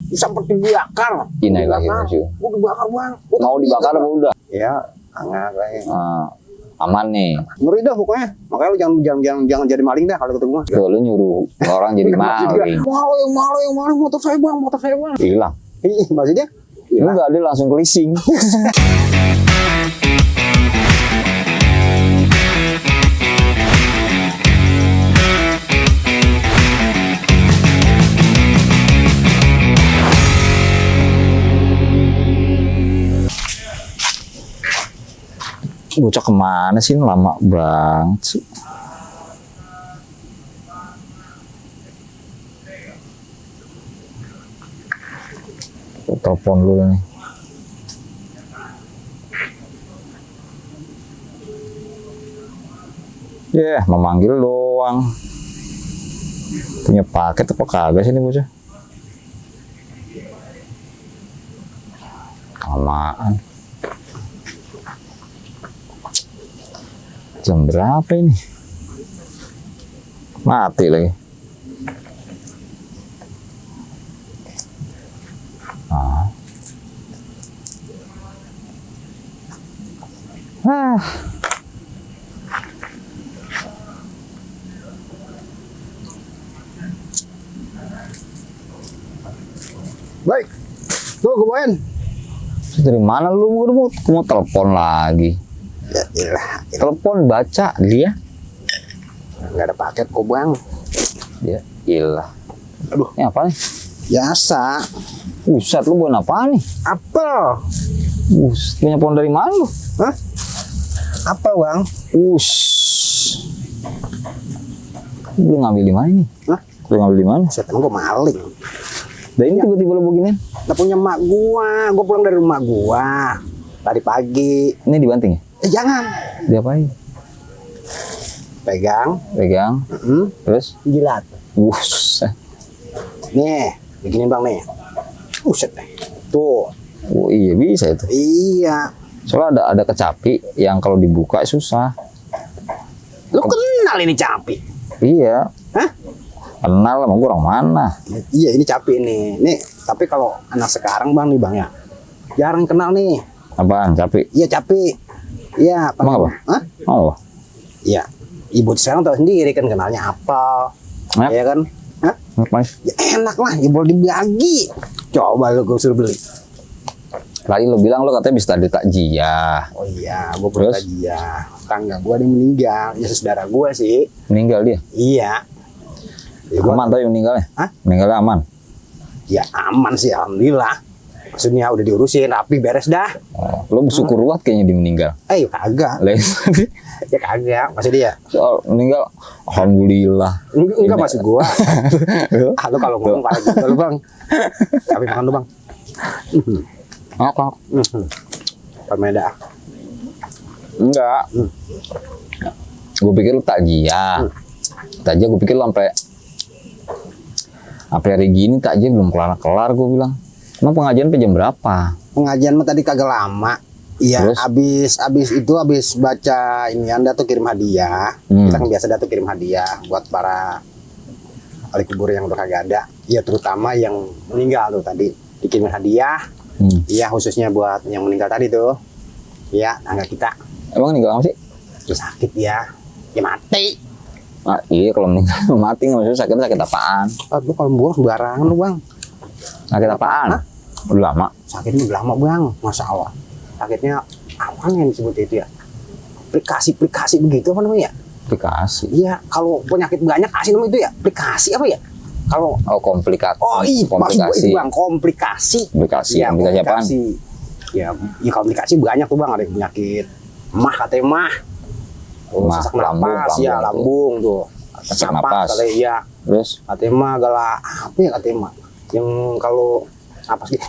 seperti dibakar. Ini lagi sih. Gua dibakar bang. Mau dibakar apa udah? Ya, hangat kayak. Aman nih. Ngeri dah pokoknya. Makanya lu jangan jadi maling dah kalau ketemu gua. Tuh, lu nyuruh orang jadi maling. Maling motor saya bang. Hilang. Ih, maksudnya? Enggak, dia langsung kelising. Bocah kemana sih? Lama banget sih. Telepon dulu nih. Memanggil doang. Punya paket apa kagak sih ini bocah? Lamaan. Jam berapa ini? Mati lagi. Baik. Tuh gue bawain. Dari mana lu? Gue mau telepon lagi. Ya iyalah. Telepon baca dia. Nggak ada paket kok bang. Ya iyalah. Aduh. Ini apa nih? Biasa. Buset, lu bawa apa nih? Apel. Punya pohon dari mana lu? Hah? Apa bang? Lu ngambil di mana nih? Hah? Lu ngambil di mana? Setan gue maling. Dan ini tiba-tiba lu begini? Nggak punya emak gua. Gua pulang dari rumah gua tadi pagi. Ini dibanting ya? Jangan. Diapain? Pegang. Terus? Jilat. Nih, begini bang nih. Buset deh. Tuh. Oh iya bisa itu. Iya. Soalnya ada kecapi yang kalau dibuka susah. Lu kenal ini capi? Iya. Hah? Kenal sama gua orang mana? Iya ini capi nih. Nih, tapi kalau anak sekarang bang nih bang ya, jarang kenal nih. Apaan capi? Iya capi. Iya. Emang apa? Hah? Oh. Iya. Ibu sekarang tahu sendiri kan kenalnya apel. Iya kan? Hah? Ya enak lah, ya boleh dibagi. Coba lu gue suruh beli. Tadi lu bilang lu katanya bisa tadi takjiah. Oh iya, gue pernah takjiah. Tangga gue ada yang meninggal, ya saudara gue sih. Meninggal dia? Iya. Ya, aman tuh yang meninggalnya? Hah? Meninggalnya aman? Ya aman sih, alhamdulillah. Maksudnya udah diurusin, rapi, beres dah. Oh, lu bersyukur banget kayaknya dia meninggal. Kagak. Ya kagak, maksud dia. Soal meninggal, alhamdulillah. Enggak maksud gua. Lu kalau ngomong parah juga lu bang. Tapi makan lu bang. Apa? Permeda. Enggak. Gue pikir lu takjiah. Takjiah gue pikir lu sampai hari gini takjiah belum kelar gue bilang. Emang pengajian jam berapa? Pengajian mah tadi kagak lama. Iya, habis baca ini Anda tuh kirim hadiah. Kita kan biasa tuh kirim hadiah buat para ahli kubur yang udah kagak ada. Ya terutama yang meninggal tuh tadi dikirim hadiah. Iya khususnya buat yang meninggal tadi tuh. Iya, tangga kita. Emang meninggal apa sih? Ya sakit ya. Ya mati. Iya kalau meninggal mati nggak maksudnya sakit apaan? Lu kalau buang sembarangan lu bang. Sakit apaan? Udah lama. Sakitnya udah lama bang, masa Allah. Sakitnya apa yang disebut itu ya? Aplikasi begitu apa namanya? Aplikasi. Iya, kalau penyakit banyak kasih nama itu ya. Aplikasi apa ya? Kalau komplikasi. Oh iya, maksud itu bang komplikasi. Ya, komplikasi apaan? Ya komplikasi banyak tuh bang, ada penyakit mah katanya mah. Sesak napas, ya lambung tuh. Sesak napas. Katanya iya. Terus? Katanya mah galak apa ya katanya mah? Yang kalau napas gitu.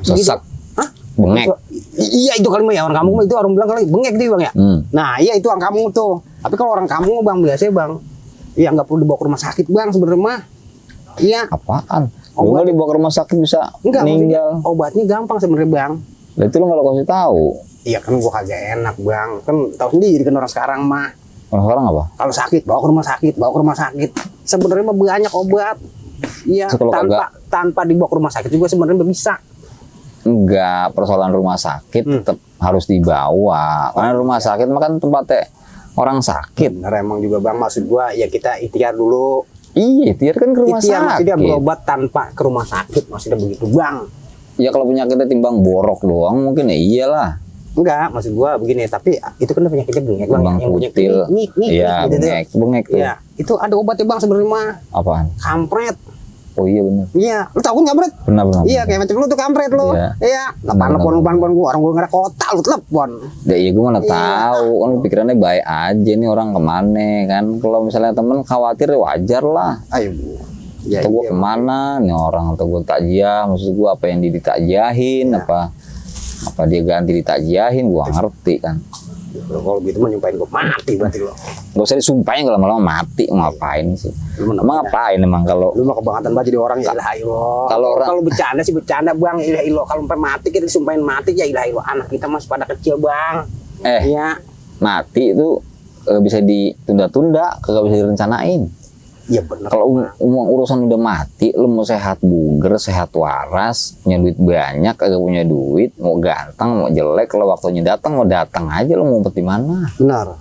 Sesak. Hah? Bengek. Iya itu kali ya orang kampung itu orang bilang kali bengek dia bang ya. Nah iya itu orang kampung tuh. Tapi kalau orang kampung bang biasanya bang, ya nggak perlu dibawa ke rumah sakit bang sebenarnya mah. Iya. Apaan? Lu dibawa ke rumah sakit bisa meninggal. Obatnya gampang sebenarnya bang. Lah itu lu nggak kasih tahu. Iya kan gua kagak enak bang. Kan tahu sendiri kan orang sekarang mah. Orang sekarang apa? Kalau sakit bawa ke rumah sakit, Sebenarnya mah banyak obat. Iya, So, kalau tanpa dibawa ke rumah sakit juga sebenarnya bisa. enggak, persoalan rumah sakit tetap harus dibawa. Karena rumah sakit mah kan tempatnya orang sakit. Bener emang juga Bang, maksud gua ya kita ikhtiar dulu. Iya, ikhtiar kan ke rumah Ikhtiar sakit. maksudnya berobat tanpa ke rumah sakit, maksudnya begitu Bang. Ya kalau penyakitnya timbang borok doang mungkin ya iyalah. Enggak, maksud gua begini, tapi itu kan penyakitnya bengek Bang, Bang yang punya kutil. nih Iya, gitu tuh. bengek tuh. Iya, itu ada obatnya Bang sebenarnya mah. Apaan? Kampret. Oh iya benar. Iya, lu tahu kan kampret? Benar. Iya, kayak macam lu tuh kampret lu. Iya. Iya, telepon gua, orang gua nggak kota lu telepon. Ya iya gue mana Iya. tahu kan pikirannya baik aja nih orang kemana kan. Kalau misalnya temen khawatir ya wajar lah. Ayo. Ya, Atau gue iya. kemana nih orang, atau gue takjiah, maksud gue apa yang ditakjiahin, Iya. apa dia ganti ditakjiahin, gue nggak ngerti kan. Kalau gitu mah nyumpahin gua mati berarti lo. Gak usah disumpahin kalau lama-lama mati, ngapain sih? Lu mana Emang ngapain emang kalau Lu mah kebangetan banget jadi orang ya ilaha illallah. Kalau orang- kalau bercanda sih bercanda Bang, ilaha illallah. Kalau sampai mati kita disumpahin mati ya ilaha illallah. Anak kita masih pada kecil Bang. Iya. mati itu bisa ditunda-tunda, kagak bisa direncanain. Iya benar. Kalau urusan udah mati, lu mau sehat buger, sehat waras, punya duit banyak, kagak punya duit, mau ganteng, mau jelek, kalau waktunya datang mau datang aja, lu mau ngumpet di mana? Benar.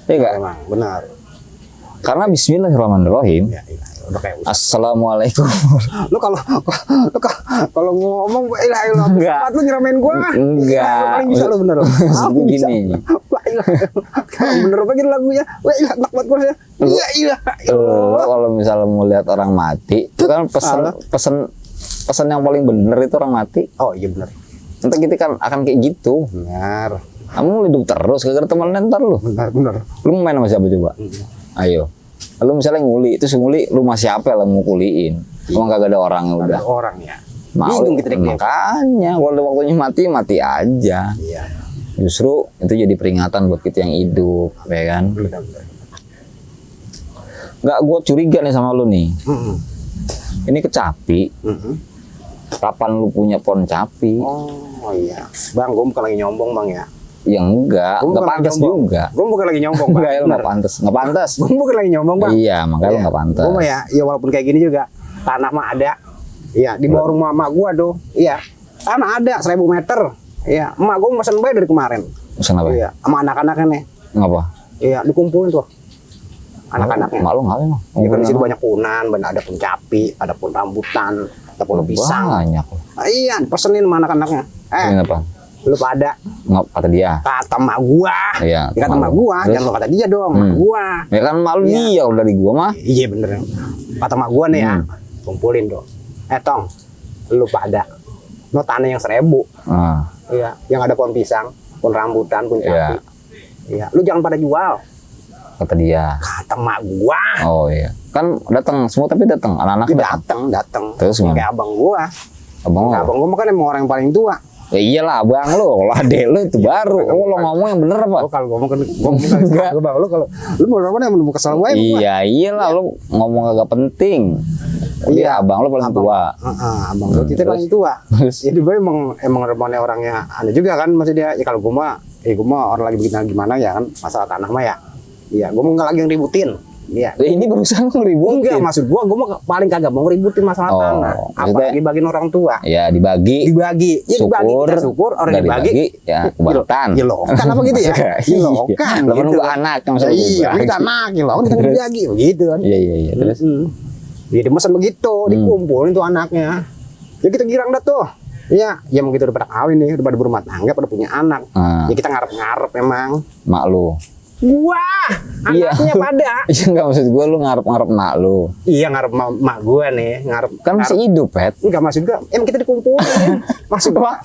Ya enggak? Emang benar. Karena Bismillahirrahmanirrahim. Ya, ilaha illallah. Udah kayak Assalamualaikum. lu kalau ngomong ilaha illallah Enggak. lu nyeramain gua. Enggak. Lu paling bisa lu bener. Maksud gua gini. Wah, ilaha illallah. Bener apa gitu lagunya? Wah, ilaha enak banget gua ya. Iya, ilaha illallah. Kalau misalnya mau lihat orang mati, itu kan pesan yang paling bener itu orang mati. Oh, iya benar. Nanti kita kan akan kayak gitu. Benar. Kamu hidup terus, kagak ada temen ntar lu. Benar. Lu mau main sama siapa coba? Ayo. Lu misalnya nguli, itu nguli rumah siapa lah mau kuliin? Emang kagak ada orang ya udah. Ada orang ya. Mau Bingung kita deh. makanya kalau ada waktunya mati aja. Iya. Justru itu jadi peringatan buat kita yang hidup, ya kan? Benar. Nggak, gue curiga nih sama lu nih. Ini kecapi. Kapan lu punya pohon capi? Oh iya. Bang, gue bukan lagi nyombong Bang ya. Yang enggak pantas juga. Gue bukan lagi nyombong Bang. Enggak, lu nggak pantas. Nggak pantas. Gue bukan lagi nyombong Bang. Iya, makanya lu nggak pantas. Gue mah ya walaupun kayak gini juga tanah mah ada. Iya, di bawah rumah emak gua tuh. Iya. Tanah ada 1000 meter. Iya, emak gua mesen bayi dari kemarin. Pesan apa? Iya, sama anak-anaknya nih. Ngapa? Iya, dikumpulin tuh. Anak-anaknya. Mak lu ngapain lu? Ya kan di situ banyak punan, ada pun capi, ada pun rambutan, ada pun pisang. Banyak. Ah, iya, pesenin sama anak-anaknya. Ini apa? Lu pada Nggak, kata dia. kata mak gua. Iya. Ya, kata mak gua, Terus? jangan lu kata dia dong, mak gua. Ya kan malu Iya. dia udah dari gua mah. Iya bener. Kata mak gua nih ya, kumpulin dong. Tong, lu pada no tanah yang 1000. Nah, Iya, yang ada pohon pisang, pohon rambutan, pohon Iya. capi. Iya, lu jangan pada jual. kata dia. Kata mak gua. Oh iya. Kan datang semua tapi datang anak-anak Datang. Terus gimana? Kayak abang gua. Abang lo. Abang gua mah kan emang orang yang paling tua. Ya iyalah abang lo, kalau adek lo itu baru. Oh, lo ngomong yang bener apa? Oh, kalau ngomong kan gua bang lu kalau lu mau apa yang mau kesal gua. Iya, iyalah lo ngomong agak penting. Iya, abang lo paling tua. Abang gua kita Terus? paling tua. Terus? Jadi boy emang remonnya orangnya aneh juga kan maksudnya ya kalau gua mah orang lagi bikin gimana ya kan masalah tanah mah ya. Iya, gua mau nggak lagi yang ributin. Iya. Ini barusan ngeributin. Enggak, maksud gua mah paling kagak mau ngeributin masalah Oh, tanah. maksudnya- Apalagi bagiin orang tua. Ya dibagi. Dibagi, ya dibagi, Syukur. kita syukur, orang Nggak dibagi, ya kebangetan. ya lokan apa gitu ya? Ya lokan, Lah kan gitu. gua anak yang Ya, iya, dibagi. kita anak, ya lokan kita dibagi, begitu kan? Iya. Terus Jadi mesen begitu, dikumpulin tuh anaknya. Ya kita girang dah tuh. Iya, ya mau kita udah pada kawin nih, udah pada berumah tangga, pada punya anak. Ah. Ya kita ngarep-ngarep emang. mak lu. Wah, Iya. anaknya pada. Iya enggak maksud gua lu ngarep-ngarep mak lu. Iya ngarep mak gua nih, ngarep. Kan masih hidup, Pet. Enggak maksud gua, emang kita dikumpulin. Maksud gua,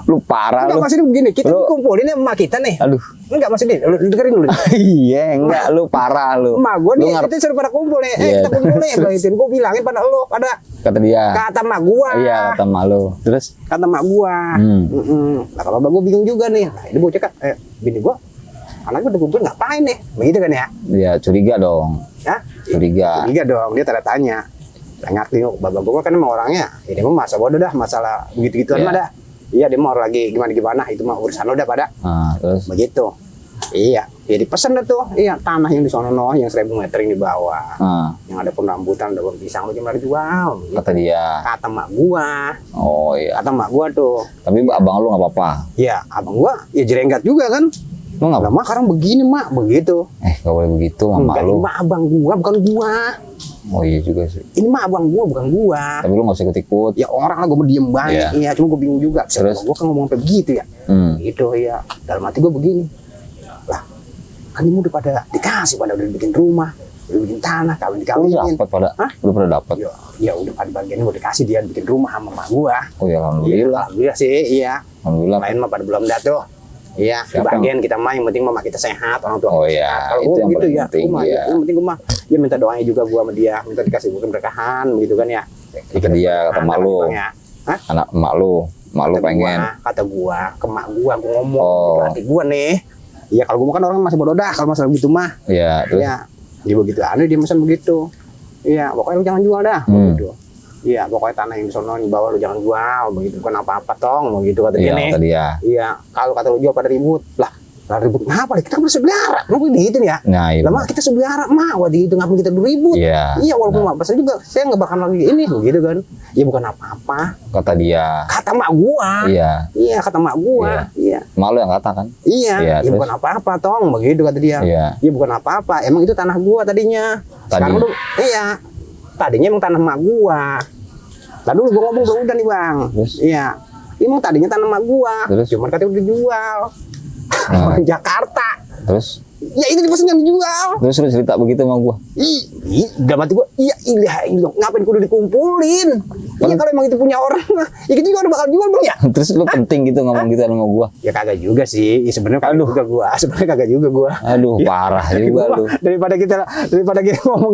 Lu parah enggak lu. maksudnya begini, kita Lu- dikumpulin ya emak kita nih. Aduh. Enggak maksudnya, lu dengerin dulu. Iya, enggak lu parah lu. Emak gua Lu nih, ngarep kita suruh pada kumpul nih. Iya. Kita kumpul nih, baitin gua bilangin pada lu, pada kata dia. kata emak gua. Iya, kata mak lu. Terus Kata emak gua. Nah, kalau abang gua bingung juga nih. Nah, ini bocah kan, bini gua, anaknya udah kumpul ngapain nih? Begitu kan ya? dia curiga dong. Hah? Curiga. Curiga dong, dia tanda tanya. Saya ngerti, bapak gua kan emang orangnya, ini mah masa bodoh dah, masalah begitu-gituan Iya. mah dah. Iya, dia mau lagi gimana-gimana, itu mah urusan lo dah pada. Nah, terus Begitu. Iya. Ya dipesan dah tuh, iya tanah yang di sono yang 1000 meter yang di bawah, yang ada pun rambutan, ada pohon pisang, lu cuma dijual. Kata dia. Kata mak gua. Oh iya. Kata mak gua tuh. Tapi abang lu nggak apa-apa. Ya abang gua ya jerenggat juga kan. Lu nggak? Mak sekarang begini mak, begitu. Gak boleh begitu mama lu. Ini mah abang gua bukan gua. Oh iya juga sih. Ini mah abang gua bukan gua. Tapi lu nggak usah ikut-ikut. Ya orang lah gua mau diem banget. Iya cuma gua bingung juga. Terus? Gua kan ngomong sampai begitu ya. Gitu ya. Dalam hati gua begini. Lah kan ini udah pada dikasih, pada udah bikin rumah, udah bikin tanah, dikawinin. Udah dapat pada? Hah? Udah pada dapat? Ya udah pada bagiannya udah dikasih, dia bikin rumah sama mak gua. Oh ya alhamdulillah. Alhamdulillah sih, iya. Alhamdulillah. Lain mah pada belum dah tuh. Iya, di bagian kita mah yang penting mama kita sehat, orang tua. Oh kita iya, sehat. Kalau itu gua yang gitu paling ya, penting, gua mah, iya. yang penting gua mah dia minta doanya juga gua sama dia, minta dikasih keberkahan begitu kan ya. Kata dia, kata mak lu. Hah? Anak mak lu pengen. Kata gua, ke mak gua ngomong Oh. gitu hati gua nih. Iya kalau gua kan orang masih bodoh dah kalau masalah gitu mah. Iya, terus. Iya, dia begitu aneh dia pesan begitu. Iya, pokoknya lu jangan jual dah begitu. Iya, pokoknya tanah yang di sono di bawah lu jangan jual begitu, bukan apa-apa tong begitu kata dia Iya, nih. kata dia. Iya, kalau kata lu jual pada ribut. Lah ribut ngapa? Kita kan saudara. Lu gitu ya. Nah, iya. Lama kita saudara mah waktu itu ngapain kita ribut? Iya. Iya, walaupun mak pesan juga saya nggak bakal lagi ini begitu kan. Ya bukan apa-apa. Kata dia. Kata mak gua. Iya. Iya, kata mak gua. Iya. Mak lu yang kata kan? Iya, Iya, ya terus? bukan apa-apa tong begitu kata dia. Iya. Ya bukan apa-apa. Emang itu tanah gua tadinya. Sekarang lu iya. Tadinya emang tanah mak gua. Tadi dulu gua ngomong udah nih, Bang. Terus? Iya. Emang tadinya tanah mak gua. Terus? Cuman katanya udah dijual. Nah. Jakarta. Terus? Ya itu dipesan yang dijual. Terus lu cerita begitu sama gua. Udah mati gua. Iya, ngapain kudu dikumpulin? Iya kalau emang itu punya orang, ya kita juga udah bakal jual Bang ya. Terus lu penting gitu ngomong gitu sama gua. Ya kagak juga sih. Ya sebenarnya kagak juga gua. Sebenarnya kagak juga gua. Aduh, parah juga lu. Daripada kita ngomong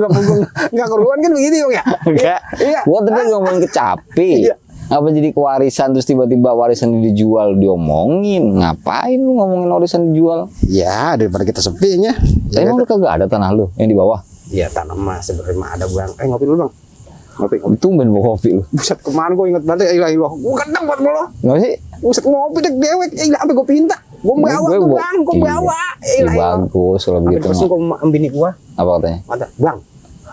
enggak keruan kan begitu Bang ya. Enggak. Iya. Gua tadi ngomongin kecapi. Iya. Apa jadi kewarisan terus tiba-tiba warisan dijual diomongin? Ngapain lu ngomongin warisan dijual? Ya daripada kita sepinya. Emang lu kagak ada tanah lu yang di bawah? Iya tanah mah sebenarnya mah ada Bang. Ngopi dulu Bang. Ngopi. Tumben bawa kopi lu. Buset kemarin gua inget banget ilah gua kadang buat lo. Nggak sih? Buset ngopi dek dewek. Ilah sampai gua pinta. Gua bawa tuh Bang, gua bawa. Iya, bagus kalau begitu Terus mah. gua bini gua. Apa katanya? Kata, Bang,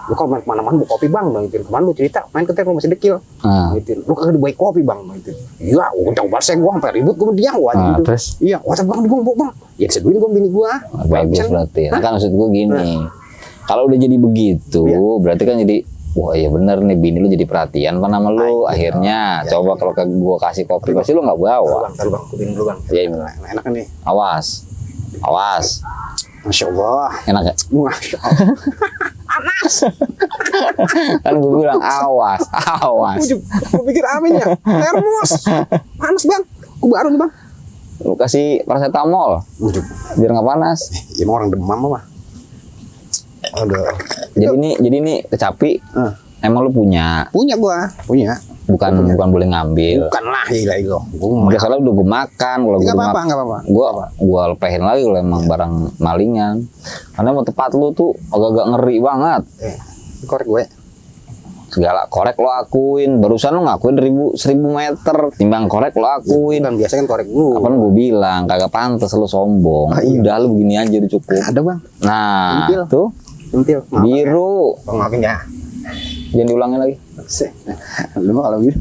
lu kalau main kemana-mana bawa kopi Bang, gitu. Kemarin lu cerita main ke lu masih dekil. Gitu. Lu kagak dibawa kopi Bang, gitu. Iya, udah bahasa gua sampai ribut gua sama dia gitu. Terus? Iya, wah Bang, Bang. Ya seduin gua bini gua. Bagus berarti. Kan maksud gua gini. Kalau udah jadi begitu, berarti kan jadi wah iya bener nih bini lu jadi perhatian apa nama lu akhirnya coba kalau gua kasih kopi pasti lu nggak bawa. Bang, Bang, kopi dulu Bang. Iya, enak nih. awas Masya Allah. enak ya. Masya Allah. Panas. Kan gua bilang awas. Gua pikir amin ya. Termos. Panas Bang. Gua baru nih Bang. Lu kasih paracetamol biar nggak panas. Ya emang orang demam mah. Aduh. Jadi ini kecapi emang lu punya Punya. bukan boleh ngambil. Bukan lah gila. Udah salah udah gue makan kalau gue Enggak apa-apa. Gua lepehin lagi kalau emang barang malingan. Karena mau tempat lu tuh agak-agak ngeri banget. Korek gue. Segala korek lo akuin. Barusan lu ngakuin 1000 meter timbang korek lo akuin. Kan biasa kan korek gue. Kapan gue bilang kagak pantas lu sombong. Udah lu begini aja udah cukup. Ada Bang. Nah, Centil. tuh Centil. biru. Bang maafin ya. Jangan diulangin lagi. Lu mah kalau gitu.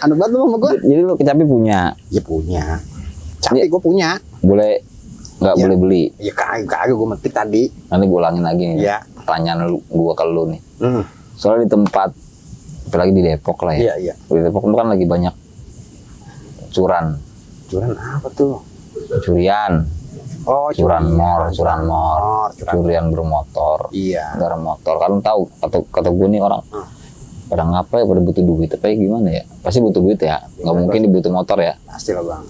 Anu banget lu sama gue. Jadi lu kecapi punya. Ya punya. Capi gue punya. Boleh nggak boleh beli. Ya kagak gue metik tadi. Nanti gue ulangin lagi nih. Iya. Pertanyaan gua ke lu nih. Hmm. Soalnya di tempat apalagi di Depok lah ya. Iya. Di Depok kan lagi banyak curan apa tuh? curian, Oh, curan bermotor, Iya. kendaraan motor. Kan tahu kata gue nih orang pada ngapa ya, pada butuh duit apa ya gimana ya? Pasti butuh duit ya, nggak mungkin dibutuh motor ya. Pasti lah Bang.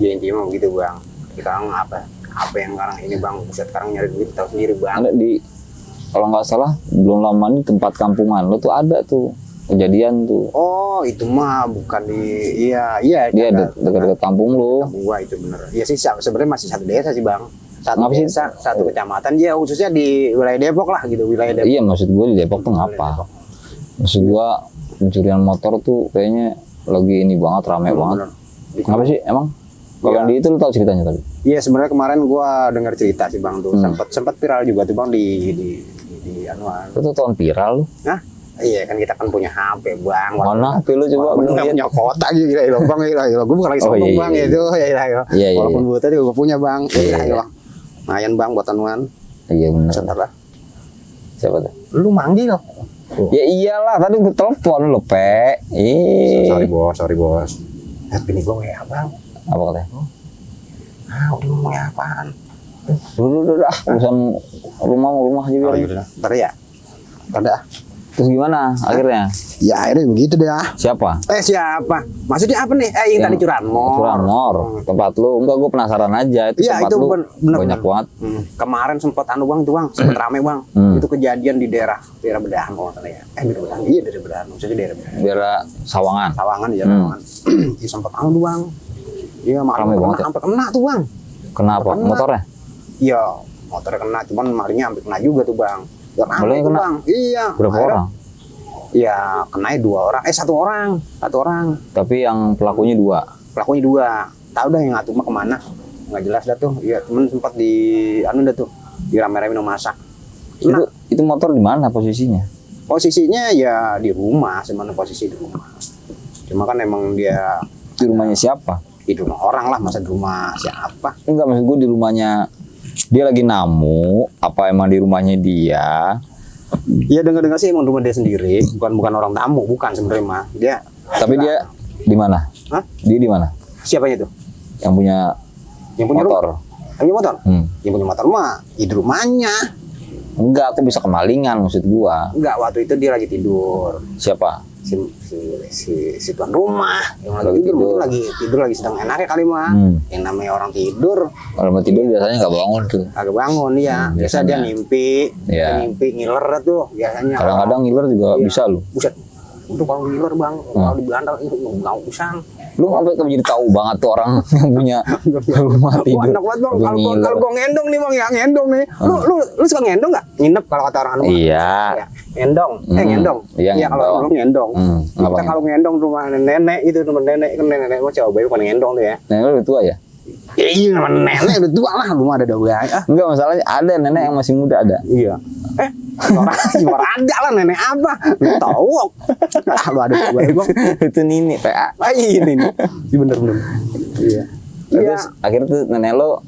Ya intinya mah begitu Bang. Kita apa yang sekarang ini Bang, buset sekarang nyari duit tahu sendiri Bang. Ada di kalau nggak salah belum lama ini tempat kampungan lo tuh ada tuh kejadian tuh. Oh, itu mah bukan di iya Dia dekat-dekat kampung lo. Gua itu bener. Iya sih sebenarnya masih satu desa sih Bang. Satu Ngapa sih? desa, satu kecamatan dia khususnya di wilayah Depok lah gitu, wilayah Depok. Iya maksud gue di Depok tuh ngapa? Maksud gue pencurian motor tuh kayaknya lagi ini banget, rame banget. Bener. Ngapa sih emang? Kalau yang di itu lu tahu ceritanya tadi? Iya, sebenarnya kemarin gua dengar cerita sih Bang tuh, sempat viral juga tuh Bang di anuan. Itu tahun viral lu. Nah, iya kan kita kan punya HP Bang. Mana HP lu coba? Gua nggak punya kota gitu ya Bang, gila. Gua bukan lagi sombong Bang itu, ya. Walaupun buat tadi gua punya Bang. Iya. Lumayan Bang buat anuan. Iya benar. Sebentar lah. Siapa tuh? Lu manggil. Ya iyalah, tadi gue telepon lu, Pe. Sorry bos. Bini gua WA Bang. Apa katanya? Udah ngomong apaan? Udah, urusan rumah juga. Oh, yaudah. Ntar ya. Ntar. Terus gimana akhirnya? Ya akhirnya begitu deh. Siapa? Siapa? Maksudnya apa nih? Yang tadi Curanmor. Curanmor. Tempat lu. Enggak, gue penasaran aja. Itu ya, tempat itu lu bener, banyak banget. Kemarin sempat Bang, sempat rame Bang. Itu kejadian di daerah Bedahan kalau nggak salah ya. Bedahan. Iya, daerah Bedahan. Maksudnya daerah Bedahan. Daerah Sawangan. Sawangan ya, Sawangan. Itu sempat Bang. Iya, rame banget. Sampai kena tuh Bang. Kenapa? Motornya? Iya, motornya kena, cuman malingnya hampir kena juga tuh Bang. Malingnya kena? Bang. Iya. Berapa orang? Ya, kena 2 orang. Satu orang. Tapi yang pelakunya 2. Pelakunya 2. Tahu dah yang satu mah kemana? Nggak jelas dah tuh. Iya, cuman sempat dah tuh. Dirame-ramein masak. Itu motor di mana posisinya? Posisinya ya di rumah, sebenarnya posisi di rumah. Cuma kan emang dia di rumahnya siapa? Di rumah orang lah, masa di rumah siapa? Enggak, maksud gue di rumahnya dia lagi namu, apa emang di rumahnya dia? Iya, dengar-dengar sih emang rumah dia sendiri, bukan orang tamu, bukan sebenarnya mah. Dia. Tapi dia di mana? Hah? Dia di mana? Siapanya tuh? Yang punya motor. Yang punya motor? Yang punya motor mah di rumahnya. Enggak, aku bisa kemalingan maksud gua. Enggak, waktu itu dia lagi tidur. Siapa? Si tuan rumah yang lagi tidur lagi sedang enaknya kali mah. Yang namanya orang tidur. Kalau mau tidur biasanya nggak bangun tuh. Agak bangun ya. Biasa dia ngimpi, ngiler tuh biasanya. Kadang-kadang ngiler juga bisa lu. Buset. Itu kalau ngiler Bang, kalau di Belanda itu nggak usang. Lu sampai jadi tahu banget tuh orang yang punya rumah tidur. Enak banget Bang. Kalau gua ngendong nih Bang ya, ngendong nih. Lu suka ngendong nggak? Nginep kalau kata orang. Iya. Ngendong. Ngendong. Iya, kalau lu ngendong. Kita kalau ngendong rumah nenek itu rumah nenek kan nenek mau coba bukan ngendong tuh ya. Nenek lu udah tua ya? Iya, nenek udah tua lah, belum ada dua ya. Enggak, masalahnya ada nenek yang masih muda ada. Iya. Orang ada lah nenek apa? Tahu. Lu ada dua Bang. Itu Nini PA. Ini nih. Iya bener. Iya. Terus akhirnya tuh nenek lo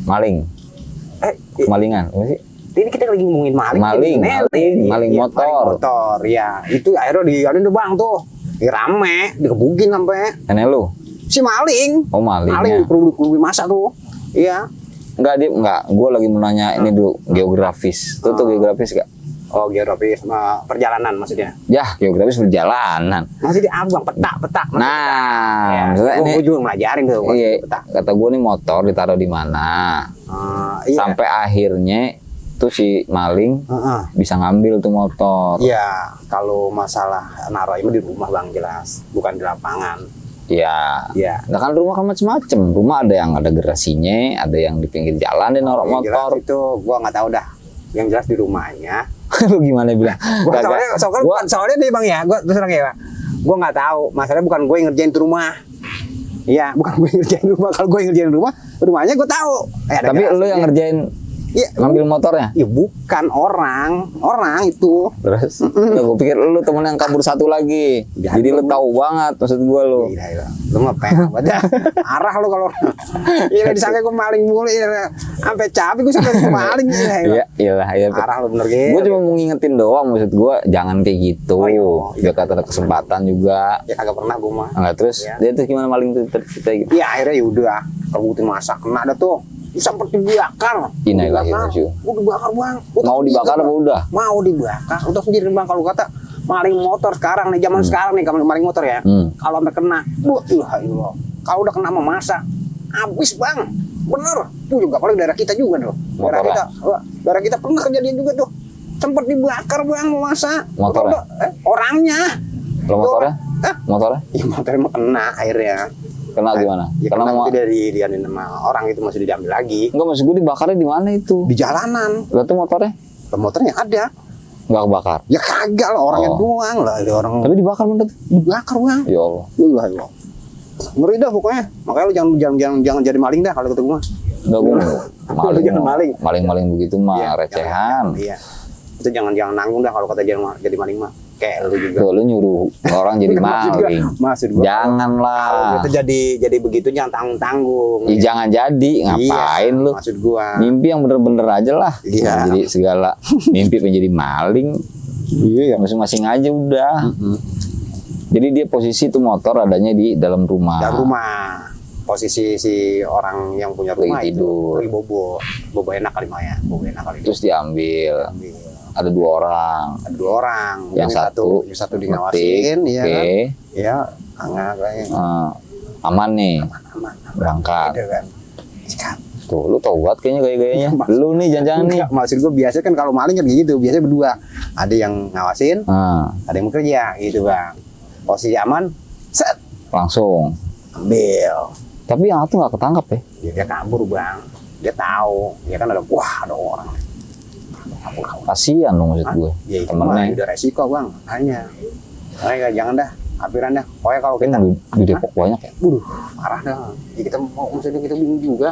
maling. Kemalingan, apa sih? Ini kita lagi ngomongin maling motor. Ya. Itu akhirnya di Bang tuh. Rame, dikebukin sampai. Nenek lu? Si maling. Oh, maling. Maling kerubuk masa tuh. Iya. Enggak. Gue lagi mau nanya ini dulu geografis. Tuh geografis gak? Oh, geografis perjalanan maksudnya. Ya, geografis perjalanan. Maksudnya apa Bang? Peta. Nah, maksudnya ini gue juga melajarin tuh. Iya, peta. kata gue nih motor ditaruh di mana? Iya. Sampai akhirnya tuh si maling bisa ngambil tuh motor. Iya, kalau masalah naruh itu di rumah Bang jelas, bukan di lapangan. Iya. Nah kan rumah kan macam-macam. Rumah ada yang ada garasinya, ada yang di pinggir jalan dia naruh motor. Itu gua nggak tahu dah. Yang jelas di rumahnya. Lu gimana bilang? Soalnya nih Bang ya, gua terus terang ya, Pak. Gua nggak tahu. Masalahnya bukan gue yang ngerjain di rumah. Iya, bukan gue yang ngerjain di rumah. Kalau gue yang ngerjain di rumahnya gue tahu. Tapi lu yang ngerjain ngambil motornya? Ya bukan orang itu. Terus? Gue pikir lu temen yang kabur satu lagi. Jadi lu tahu banget maksud gue lu. Iya. Lu ngapain banget? Arah lu kalau ini disangka gue maling mulu sampai capek gue sampai maling. Iya. Arah lu bener gitu. Gue cuma mau ngingetin doang maksud gue jangan kayak gitu. Biar kata ada kesempatan juga. Ya kagak pernah gue mah. Enggak terus dia tuh gimana maling tuh cerita gitu. Ya akhirnya yaudah kebutin masak kena ada tuh. Sampai dibakar. Innalillahi. Udah dibakar Bang. Mau dibakar apa udah? Mau dibakar. Udah sendiri Bang kalau kata maling motor sekarang nih zaman sekarang nih kalau maling motor ya. Kalau sampai kena, Allah. Kalau udah kena sama masa habis Bang. Bener. Tuh juga kalau daerah kita juga tuh. Daerah kita pernah kejadian juga tuh. Sempat dibakar Bang masa. Motornya? Orangnya. Kalau motornya? Motornya? Ya motornya mah kena akhirnya. Kena gimana? Ya karena nanti dari nama orang itu masih diambil lagi. Enggak, maksud gue dibakarnya di mana itu? Di jalanan. Lah tuh motornya? Motornya ada. Enggak kebakar? Ya kagak lah, orangnya doang lah. Ada orang. Tapi dibakar bener? Dibakar Bang. Ya Allah. Ya Allah. Ngeri dah pokoknya. Makanya lu jangan jadi maling dah kalau ketemu mah. Enggak gue maling, jangan maling. maling begitu mah Iya, recehan. Iya. Itu jangan nanggung dah kalau kata jadi maling mah. Kayak lu juga. Tuh, lu nyuruh orang jadi maling. Maksud gua. Janganlah. Kalau kita jadi begitu jangan tanggung. Ya, jangan jadi, ngapain Iya, lu? Maksud gua. Mimpi yang bener-bener aja lah. Iya. Jangan jadi segala mimpi menjadi maling. Iya, ya masing-masing aja udah. Jadi dia posisi tuh motor adanya di dalam rumah. Dalam rumah. Posisi si orang yang punya rumah Lagi tidur. itu lagi bobo enak kali Maya. Bobo enak kali. Terus diambil. Ada 2 orang. Ada 2 orang. Yang satu dingawasin, ngetik, ya oke. kan? Ya, hangat kayaknya. Aman nih. Aman. Berangkat. Gitu kan. Sikat. Tuh, lu tau banget kayaknya gaya-gayanya. Lu nih jangan-jangan nih. Enggak, maksud gue biasa kan kalau maling kan gitu, biasanya berdua. Ada yang ngawasin, ada yang bekerja gitu bang. Posisi aman, set, Langsung. ambil. Tapi yang itu nggak ketangkap ya. Dia kabur bang, dia tahu, dia kan ada orang. Kabur. Kasian dong maksud gue. Ya itu mah Temennya. udah resiko bang, hanya. Makanya jangan dah, habiran dah. Pokoknya kalau kita, Di Depok banyak ya. waduh, parah dah. Ya kita mau misalnya kita bingung juga.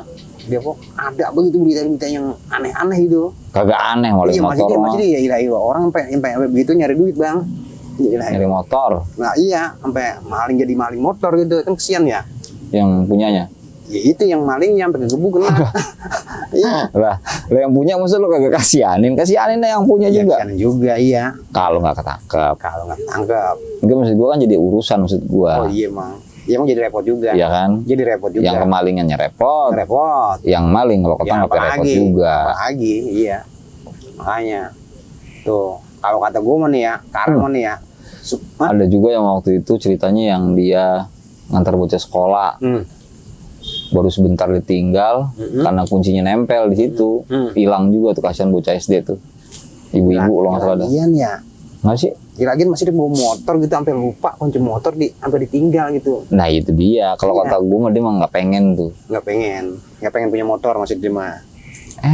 Depok ada begitu berita-berita yang aneh-aneh gitu. Kagak aneh maling Iya motor mah. masih dia ya orang sampai begitu nyari duit bang. Nyari motor Nah iya sampai maling jadi maling motor gitu kan kesian ya. yang punyanya. Ya itu yang malingnya sampai kegebuk kena. Iya. Lah yang punya maksud lu kagak kasianin lah yang punya Ya, juga. kesian juga iya. Kalau nggak ketangkep. Kalau nggak tangkap. Enggak maksud gua kan jadi urusan maksud gua. Oh iya emang. Ya emang jadi repot juga. Iya kan? Jadi repot juga. Yang kemalingannya repot. repot. Yang maling kalau Ya, ketangkep ya repot juga. Apalagi iya. Makanya tuh kalau kata gue mah nih ya, sekarang mah nih ya. Ada juga yang waktu itu ceritanya yang dia ngantar bocah sekolah. Baru sebentar ditinggal karena kuncinya nempel di situ. Hilang juga tuh, kasihan bocah SD tuh. Ibu-ibu kalau nggak salah ada. Iya ya. Nggak sih? Kira-kira masih dia bawa motor gitu sampai lupa kunci motor sampai ditinggal gitu. Nah itu dia. Kalau Iya. kata gue mah dia mah nggak pengen tuh. Nggak pengen punya motor maksud dia mah.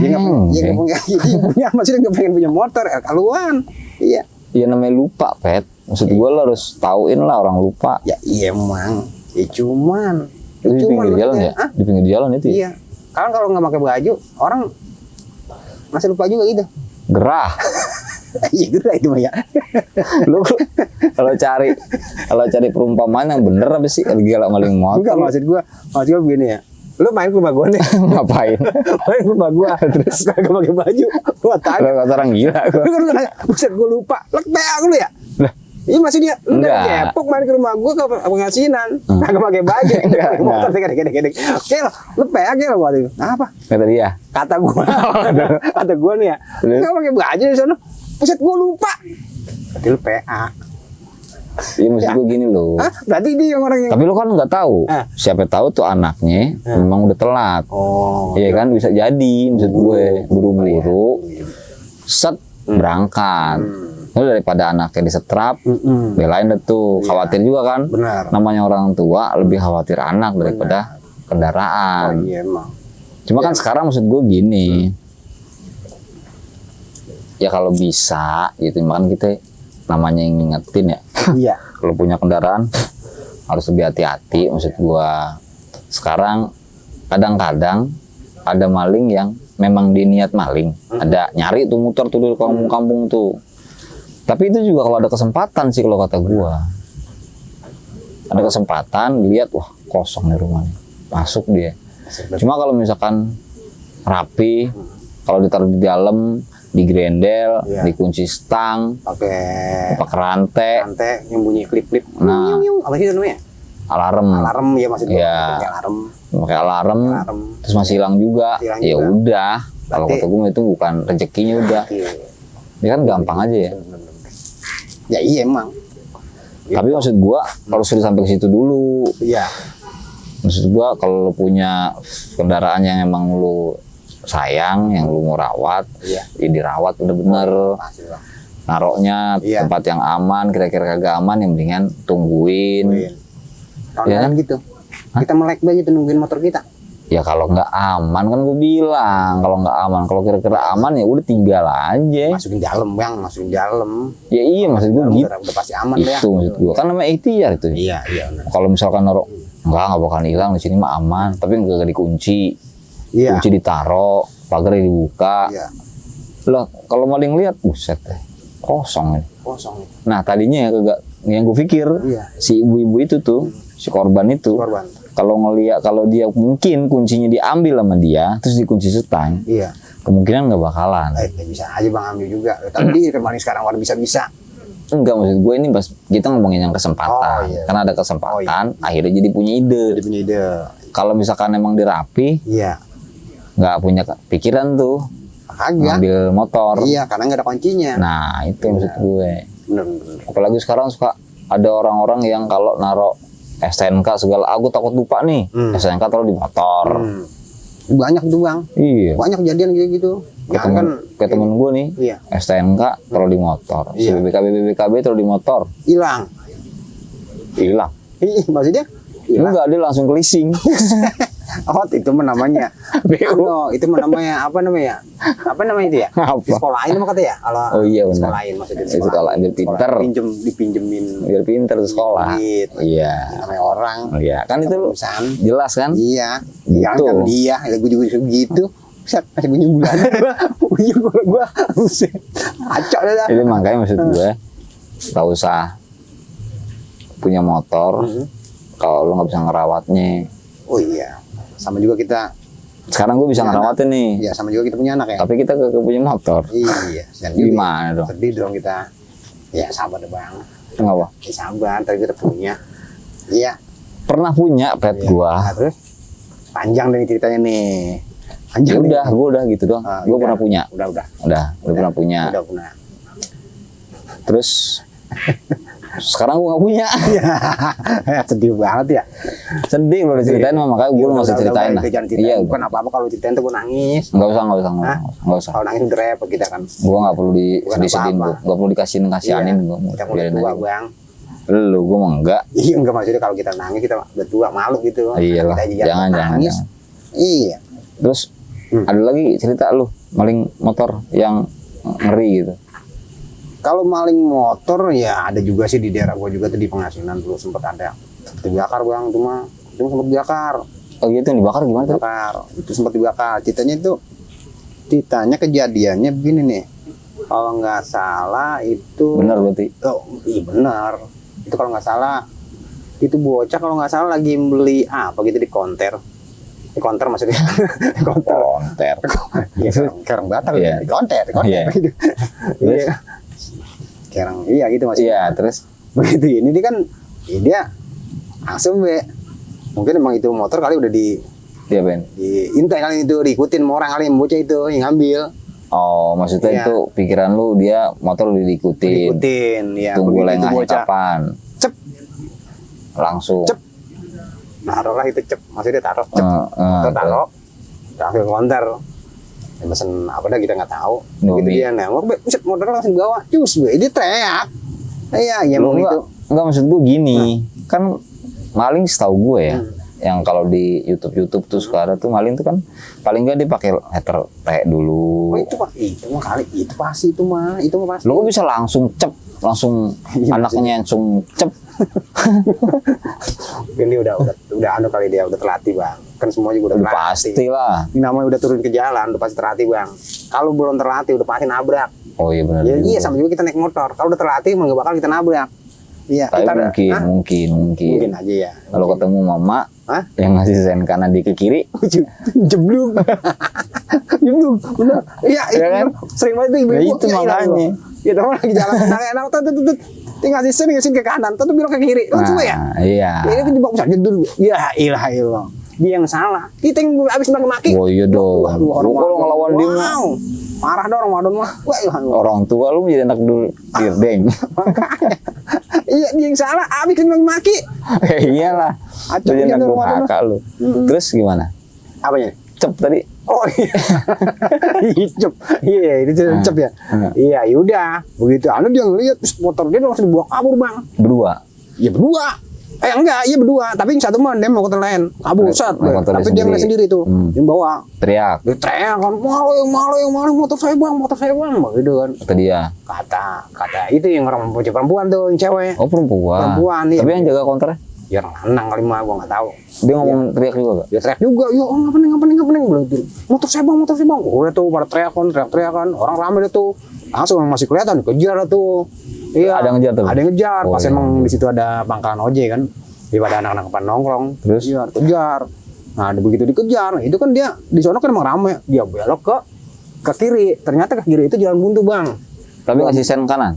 Dia nggak punya maksudnya nggak pengen punya motor kaluan. Iya. Ya namanya lupa, Pet. Maksud gue lo harus tauin lah orang lupa. Ya iya emang. Ya cuman. Itu di pinggir jalan ya? Hah? Di pinggir jalan itu ya? Iya. Kan kalau nggak pakai baju orang masih lupa juga gitu. Gerah. Iya gitu itu mah ya. Lu kalau cari perumpamaan yang bener apa sih? Lagi galak maling motor. Enggak maksud gua begini ya. Lu main ke rumah gua nih. Ngapain? Main ke rumah gua terus kagak pakai baju. Gua tanya. Lu kata orang gila gua. Lu kan nanya, buset gua lupa. Lek aku lu ya? Lah. Iya maksudnya lu Enggak. dari Depok main ke rumah gua ke pengasinan. Kagak pakai baju. Enggak. Motor gede-gede. Oke lo, lu PA lo waktu itu. Apa? Kata dia. Kata gua nih ya. Terus? Kagak pakai baju di sana. Buset gua lupa. Berarti lu PA. Iya maksud gue gini loh. Hah? Berarti dia yang orang yang Tapi lu kan nggak tahu. Ah. Siapa tahu tuh anaknya memang udah telat. Oh. Iya kan bisa jadi maksud gue buru-buru set berangkat. Lalu daripada anaknya disetrap, belain deh tuh. Khawatir juga kan. Benar. Namanya orang tua lebih khawatir anak daripada Oh kendaraan. iya emang. Cuma kan sekarang maksud gue gini. Ya kalau bisa gitu, makan kita namanya yang ngingetin ya. Iya. Kalau punya kendaraan harus lebih hati-hati maksud gua. Sekarang kadang-kadang ada maling yang memang diniat maling, ada nyari tuh muter tuh di kampung-kampung tuh. Tapi itu juga kalau ada kesempatan sih kalau kata gua. Ada kesempatan dilihat wah kosong nih rumahnya. Masuk dia. Cuma kalau misalkan rapi, kalau ditaruh di dalam, digrendel, dikunci stang, pakai rantai, yang bunyi klip-klip. Nah, apa sih itu namanya? alarm. Alarm ya maksudnya. Iya. Pakai alarm, terus masih hilang juga. Ya udah, kalau kata gue itu bukan rezekinya udah. Ya kan gampang aja ya. Ya iya emang. Tapi maksud gua kalau sudah sampai ke situ dulu. Iya. Maksud gua kalau lu punya kendaraan yang emang lu sayang, yang lu mau rawat, ya dirawat bener-bener. Naroknya tempat yang aman, kira-kira kagak aman, yang mendingan tungguin. Ya kan gitu. Kita melek banget nungguin motor kita. Ya kalau nggak aman kan gue bilang, kalau nggak aman, kalau kira-kira aman ya udah tinggal aja. Masukin dalam bang, masukin dalam. Ya iya maksud gue gitu. Udah pasti aman itu ya. maksud gue kan namanya ikhtiar itu. Iya. Kalau misalkan naruh nggak bakalan hilang di sini mah aman, tapi nggak dikunci. Iya. Kunci ditaro, pagarnya dibuka. Iya. Lah kalau maling lihat, buset deh, kosong ini. Kosong itu. Nah tadinya ya kagak, yang gue pikir Iya. si ibu-ibu itu tuh, si korban itu, Korban. kalau ngeliat kalau dia mungkin kuncinya diambil sama dia, terus dikunci setang, Iya. kemungkinan nggak bakalan. Bisa aja Bang ambil juga. Tapi kemarin sekarang orang bisa-bisa. Enggak, maksud gue ini pas kita ngomongin yang kesempatan, Oh, iya. karena ada kesempatan, akhirnya jadi punya ide. Dia punya ide. Kalau misalkan emang dirapi, Iya. nggak punya pikiran tuh Kagak. ngambil motor. Iya, karena nggak ada kuncinya. Nah itu maksud gue. Bener. Apalagi sekarang suka ada orang-orang yang kalau naro STNK segala, aku takut lupa nih, STNK taruh di motor. Banyak tuh Bang. Iya. Banyak kejadian kayak gitu. Kayak temen gue nih, Iya. STNK taruh di motor, si Iya. BBKB taruh di motor, Hilang. hilang. Maksudnya? Hilang. Enggak, dia langsung ke leasing. Oh, itu mah namanya. BU. Itu mah namanya apa namanya? Apa namanya itu ya? Apa? Di sekolahin mah kata ya? Kalau Oh iya, benar. sekolahin maksudnya Di sekolah, biar pinter. Dipinjemin Biar pinter di sekolah. duit. Iya. Namanya orang. Iya, kan itu lu Perusahaan. jelas kan? Iya. Gitu. Yang kan dia, gue juga begitu. Set, masih punya bulanan. Iya, gua buset. Acok dah. Itu makanya maksud gue, gak usah punya motor kalau lu nggak bisa ngerawatnya. Oh iya. Sama juga kita. Sekarang gue bisa Punya ngerawatin nih, Iya, sama juga kita punya anak ya. tapi kita kagak punya motor. Iya. Sedih. Gimana dong? Sedih dong kita. Ya sabar deh Bang. Kenapa? Ya sabar, tadi kita punya. Iya. Pernah punya pet Iya. gua. Nah, terus panjang nih ceritanya nih. Ya Panjang nih. udah, gua udah gitu doang. Ah, Gua udah. pernah punya. Udah Pernah punya. Udah pernah. Terus sekarang gua nggak punya. Sedih banget ya. Sedih kalau diceritain mah, makanya gua nggak usah ceritain lah. Jangan ceritain. Iya, Bukan apa-apa kalau ceritain tuh gue nangis. nggak usah. Hah? Nggak usah. Kalau nangis udah repot kita kan. Gua nggak perlu Bukan disedih-sedihin, apa-apa. gua nggak perlu kasihanin gua. Kita mau Biarin tua aja. Bang. Lu, gua mah enggak. Iya enggak maksudnya kalau kita nangis kita udah tua malu gitu. Iyalah, Kita aja jangan. nangis. Iya. Terus ada lagi cerita lu maling motor yang ngeri gitu. Kalau maling motor ya ada juga sih di daerah gua juga tuh di Pengasinan dulu sempat ada. Dibakar Bang, cuma sempat dibakar. Oh gitu, yang dibakar gimana tuh? Dibakar. Itu sempat dibakar. Ceritanya kejadiannya begini nih. Kalau nggak salah itu Benar berarti. Oh, iya benar. Itu kalau nggak salah itu bocah kalau nggak salah lagi beli apa gitu di konter. Di konter maksudnya. Di konter. Konter. Iya, kerang Batak Iya. di konter Iya. gitu. Iya. Kerang iya gitu maksudnya. Iya, terus Begitu ini dia kan ya dia langsung mungkin emang itu motor kali udah dia Ben. diintai kali itu diikutin sama orang kali yang bocah itu yang ngambil. Oh, maksudnya Iya. itu pikiran lu dia motor udah diikutin. Ya Tunggu begitu lengahnya bocah. kapan. Cep. Langsung. Cep. Taruh lah itu cep, maksudnya taruh cep. Terus. Taruh ke konter. Ya, pesen apa dah kita nggak tahu. Gitu Indomie. dia nengok, buset motor langsung dibawa. Cus, dia teriak. Iya, ya Lu emang itu. enggak maksud gue gini. Kan maling setahu gue ya. Yang kalau di YouTube tuh sekarang tuh maling tuh kan paling enggak dia pakai letter T dulu. Oh itu pak, itu mah kali, itu pasti itu mah pasti. Lu kok bisa langsung cep, langsung Iya, anaknya langsung cep. Ini udah anu kali dia udah terlatih Bang. Kan semua juga udah Udah terlatih. pasti lah. Ini namanya udah turun ke jalan, udah pasti terlatih Bang. Kalau belum terlatih udah pasti nabrak. Oh iya benar. Ya, juga. iya sama juga kita naik motor. Kalau udah terlatih emang nggak bakal kita nabrak. Iya. Tapi kita ada- Hah? mungkin aja ya. kalau ketemu mama Hah? yang ngasih sen kanan di ke kiri, Jeblung. Jeblung. Bener. Iya, Iya kan? Sering banget ibu. Ya itu makanya. Ya teman lagi jalan enak tuh. Tinggal sini ke kanan, tuh bilang ke kiri. Kan semua ya? Iya. Ya, itu juga bisa jedul. Ya ilah ilah. Dia yang salah. Kita yang habis maki. Oh iya dong. Lu kalau ngelawan dia mah, Wow. Marah dong orang wadon mah. Wah, ilah. orang tua lu menjadi anak dulu dirdeng. Iya, dia yang salah. Habis maki. Iyalah. Acung Jadi dia anak orang wadon durhaka lu. Terus gimana? Apanya? Cep tadi. Oh iya, cep, iya itu cep ya. Iya, yaudah, begitu. Anu dia ngeliat terus motor dia langsung dibawa kabur Bang. Berdua. Ya berdua. Enggak, iya berdua. Tapi yang satu mah dia mau ke lain, kabur sat. motornya Tapi dia ngeliat sendiri tuh, yang bawa. Teriak. Dia teriak kan, malu motor saya Bang, begitu kan. Kata dia. Kata itu yang orang perempuan tuh, yang cewek. Oh perempuan. Perempuan, iya. Tapi yang jaga konternya? Ya renang kali mah gua nggak tahu. Dia ngomong teriak juga gak? Dia teriak juga, yo ngapain bilang gitu. Motor saya bang. Udah tuh pada teriakan, orang rame deh tuh. Langsung masih kelihatan kejar tuh. Iya. Ada yang ngejar tuh? Ada yang ngejar. Oh, Pas iya. emang di situ ada pangkalan ojek kan. Daripada anak-anak pada nongkrong. Terus? Iya, kejar. Nah, begitu dikejar, itu kan dia di sono kan emang rame. Dia belok ke kiri. Ternyata ke kiri itu jalan buntu, Bang. Tapi ngasih sen kanan?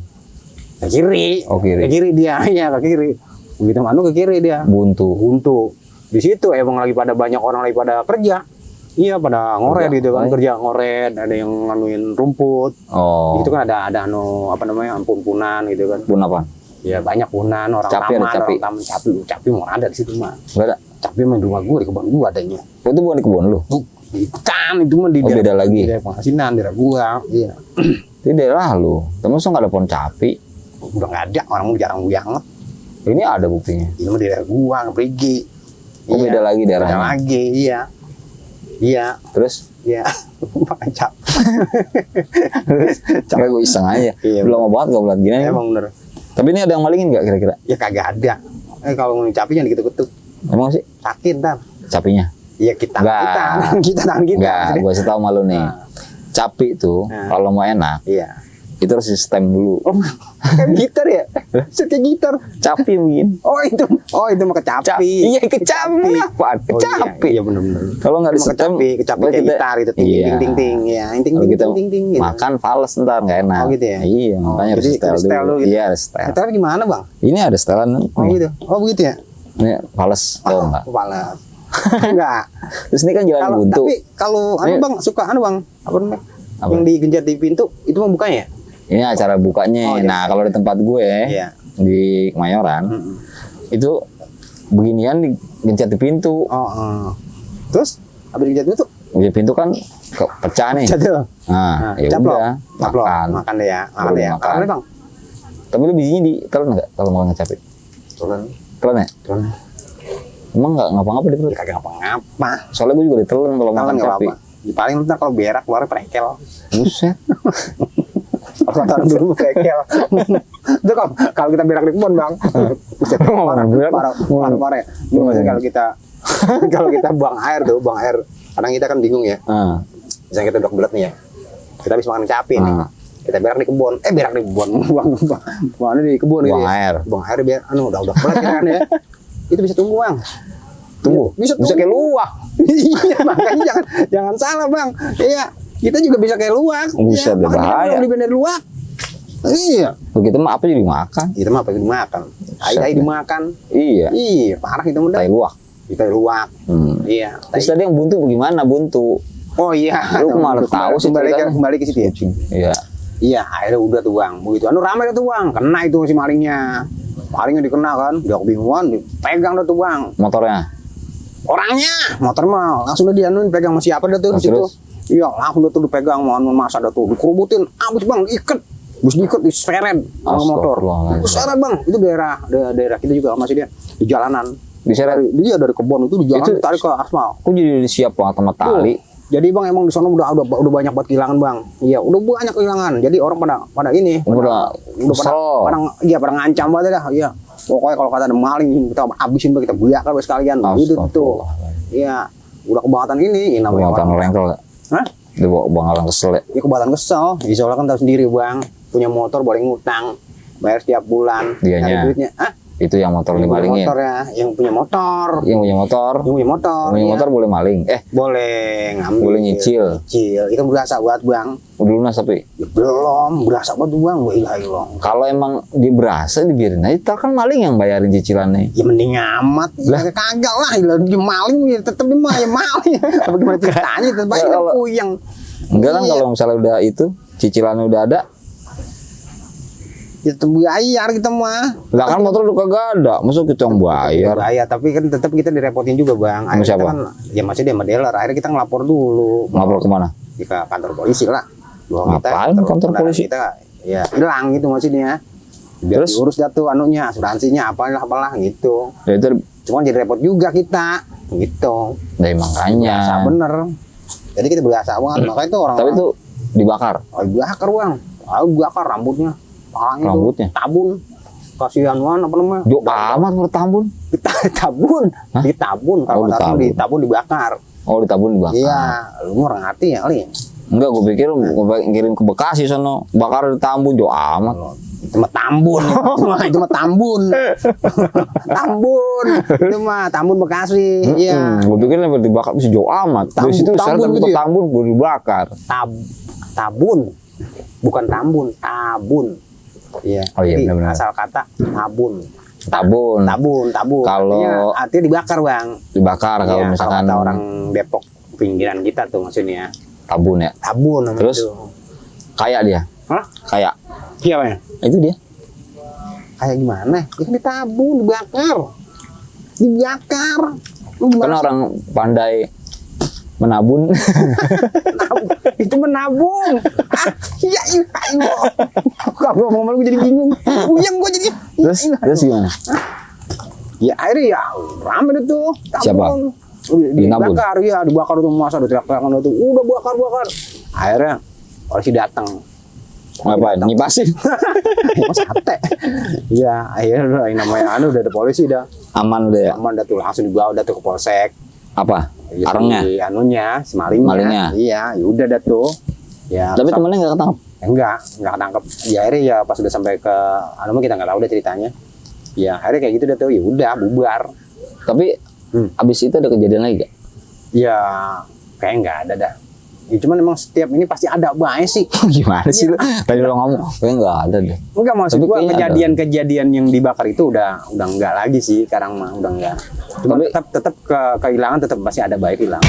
Ke kiri. Oh, kiri. Ke kiri dia, iya ke kiri. Begitu manu ke kiri dia. Buntu. Buntu. Di situ emang lagi pada banyak orang lagi pada kerja. Iya pada ngoret gitu kan, kerja ngoret, ada yang nganuin rumput. Oh. Itu kan ada anu apa namanya punan gitu kan. Pun apa? Ya banyak punan orang Capi ada taman, capi? orang taman capi mau ada di situ mah. Gak ada? Capi mah di rumah gua di kebun gua adanya. Oh, itu bukan di kebun lu? Tuh, ikutan itu mah di Oh, beda lagi? Di daerah pengasinan, daerah gua. Iya. Itu daerah lu. Terus nggak ada pohon capi? Udah nggak ada, orang mau jarang banget. Ini ada buktinya. Ini mah daerah gua, pergi. Oh, beda lagi daerahnya? Beda lagi, iya. Iya, Terus? iya. Makan cap. Kayak gue iseng aja. Iya. Belum lama banget gak bulat gini. Emang bener. Tapi ini ada yang malingin gak kira-kira? Ya kagak ada. Kalau ngomongin capi jangan diketuk-ketuk. Emang sih? Sakit ntar. Capinya? Iya kita. Nggak. Kita tangan kita. Enggak, gue kasih tau malu nih. Capi tuh Nah. kalau mau enak, Iya. itu harus di stem dulu. Oh, kayak gitar ya? Set kayak gitar. Capi mungkin. Oh itu mah kecapi. Iya, kecapi. Apaan? Kecapi. Iya bener-bener. Kalau nggak di Emang stem, kecapi kayak gitar itu ting Iya. ting ting ting ya, ting Kalau ting kita ting ting ting gitu. makan fals ntar nggak enak. Oh, gitu ya? Iya, Oh, makanya harus jadi setel setel dulu. dulu gitu? Iya, harus setel. Tapi gimana bang? Ini ada setelan. Oh gitu. Oh begitu ya? Ini fals, tau nggak? Kepala. Enggak. Terus ini kan jalan Kalau buntu. tapi kalau anu Ini- bang suka anu bang apa namanya? Apa? Yang digenjat di pintu itu mah bukanya ya? Ini acara bukanya. Oh, iya. Nah, kalau di tempat gue Iya. di Kemayoran, Mm-mm. itu beginian digencet di pintu. Oh. Terus habis digenjat itu Di pintu kan pecah nih. jatuh. Nah, ya caplok. udah Caplok. makan. Makan deh ya. Makan Baru deh ya. makan. Makan bang. Tapi lu bijinya ditelan nggak kalau makan capi? Turun. Telan ya? Turun. Emang nggak ngapa-ngapa di perut? Ya kagak ngapa-ngapa. Soalnya gue juga ditelan kalau Makan makan nggak capi. apa-apa. Ya, paling ntar kalau berak keluar prekel. Buset. Kalau taruh dulu prekel. Itu kalau kita berak di kebun bang. Buset, parah, Berak. parah. Ini maksudnya kalau kita buang air. Kadang kita kan bingung ya. Ah, Misalnya kita udah kebelet nih ya. Kita habis makan capi nih. Ah. Kita berak di kebun. Berak di kebun. Buang di kebun gitu Buang ya. air. Buang air biar udah kebelet kan ya. Itu bisa tumbuh bang. Tunggu. Bisa kayak luwak. Iya makanya jangan salah bang. Iya kita juga bisa kayak luwak. Buset, Iya, makanya bahaya. kita beli dari luwak. Iya. Begitu mah apa jadi makan? Itu mah apa yang dimakan? Tai dimakan. Iya. Iya parah itu mudah. Tai luwak. Kita luwak. Hmm. Iya. Terus tadi yang buntu bagaimana buntu? Oh iya. Lu kemana tahu sih ceritanya? kembali ke situ ya. Iya. Iya akhirnya udah tuh bang. Begitu rame tuh bang. Kena itu si malingnya. Malingnya dikena kan. Dia kebingungan. Dipegang dah tuh bang. Motornya. Orangnya motor mah langsung dia dianuin pegang sama siapa dah tuh di situ. Terus? Iya langsung dah tuh dipegang mau masa dah tuh dikerubutin abis bang diikat bus diikat diseret sama motor Astagfirullahaladzim. diseret bang itu daerah kita juga masih dia di jalanan Diseret. dia dari kebun itu di jalan Itu- ditarik ke aspal. Aku jadi siap banget sama tali. Jadi bang emang di sana udah banyak banget kehilangan bang. Iya udah banyak kehilangan. Jadi orang pada ini Udah kesel. pada ngancam banget dah. Iya pokoknya kalau kata ada maling kita habisin bang kita bakar sekalian. Itu tuh. Iya udah kebangatan ini namanya Bangatan orang. rengkel gak? Hah? Dia bawa bangkalan kesel ya? Ya kebangatan kesel. Ya, soalnya kan tahu sendiri bang punya motor boleh ngutang bayar setiap bulan. Dianya. Nyari duitnya. Hah? Itu yang motor Yang punya dimalingin. motor ya. Yang punya motor. Yang punya motor. Yang punya motor. Punya iya. motor boleh maling. Boleh ngambil. Boleh nyicil. Nyicil. Itu berasa buat bang. Udah lunas tapi. Ya, belum berasa buat bang. Wah ilah. Kalau emang dia berasa dibiarin aja. Ntar kan maling yang bayarin cicilannya. Ya mending amat. Ya kagak lah. Dia maling ya tetep dia mah ya maling. Tapi gimana ceritanya tetep aja Kalau- puyeng. Enggak kan Iya. kalau misalnya udah itu cicilannya udah ada. Ya tetep bayar kita mah. Lah kan motor udah kagak ada. Masa kita yang bayar? Bayar tapi kan tetap kita direpotin juga bang. Sama Akhirnya siapa? kita kan, ya masih dia sama dealer. Akhirnya kita ngelapor dulu. Ngelapor kemana? Di ke kantor polisi lah. Bahwa Ngapain kantor kendaraan polisi? Kita ya hilang gitu maksudnya. Biar Terus? diurus dah tuh anunya, asuransinya apalah gitu. Ya itu Cuma jadi repot juga kita gitu. dari Biasa makanya. bener. Jadi kita biasa banget. Makanya itu orang. Tapi itu dibakar. bakar bang. Bakar rambutnya. Palanya Rambutnya? Tuh, tabun. kasihan wan apa namanya? Jo amat bertambun. Ditabun, ditabun kalau Oh, tahu ditabun. ditabun dibakar. Oh, ditabun dibakar. Iya, lu mau orang hati ya kali. Enggak, gue pikir gue kirim ke Bekasi sono, bakar di Tambun, jo amat. Itu mah Tambun, itu mah Tambun, Tambun, itu mah Tambun Bekasi. Iya, Gue pikir yang dibakar bisa jo amat. Dari situ Tambun syarat gitu ya? Tambun gue dibakar. Tabun, bukan Tambun, Tabun. Iya. Oh iya, Jadi benar-benar. asal kata Tabun. Tabun. Tabun. Kalau- artinya dibakar bang. Dibakar kalau Iya, misalkan kata orang Depok pinggiran kita tuh maksudnya. Tabun ya. Tabun namanya Terus? itu. Kayak dia. Hah? Kayak. Siapa ya? Itu dia. Kayak gimana? Ya kan ditabun, dibakar. Dibakar. Lu Kan gimana sih? orang pandai menabun. Itu menabung. Iya, iya. Kalau ngomong gue jadi bingung. Uyang gue jadi. Terus gimana? Ya akhirnya ya rame deh tuh. Siapa? Dinabun? Dibakar ya, dibakar tuh masa udah teriak-teriakan tuh. Udah bakar. Akhirnya polisi datang. Ngapain? Nyipasin. Mau sate. Iya, akhirnya yang namanya udah ada polisi dah. Aman udah ya. Aman dah tuh langsung dibawa dah tuh ke polsek. Apa? Ya, Arengnya. si anunya, si malingnya. Malingnya. Iya, ya udah dah tuh. Ya, Tapi temennya nggak ketangkep. enggak ketangkep. Ya akhirnya ya pas udah sampai ke anu mah kita nggak tahu deh ceritanya. Ya akhirnya kayak gitu dah tuh, ya udah bubar. Tapi abis itu ada kejadian lagi gak? Ya kayak nggak ada dah. Ya, cuman emang setiap ini pasti ada bae sih. Gimana sih lu? Tadi lo ngomong, kayaknya nggak ada deh. Enggak maksud Tapi gua kayaknya kejadian-kejadian yang dibakar itu udah enggak lagi sih sekarang mah udah enggak. Cuma Tapi- tetap kehilangan tetap pasti ada baik hilang.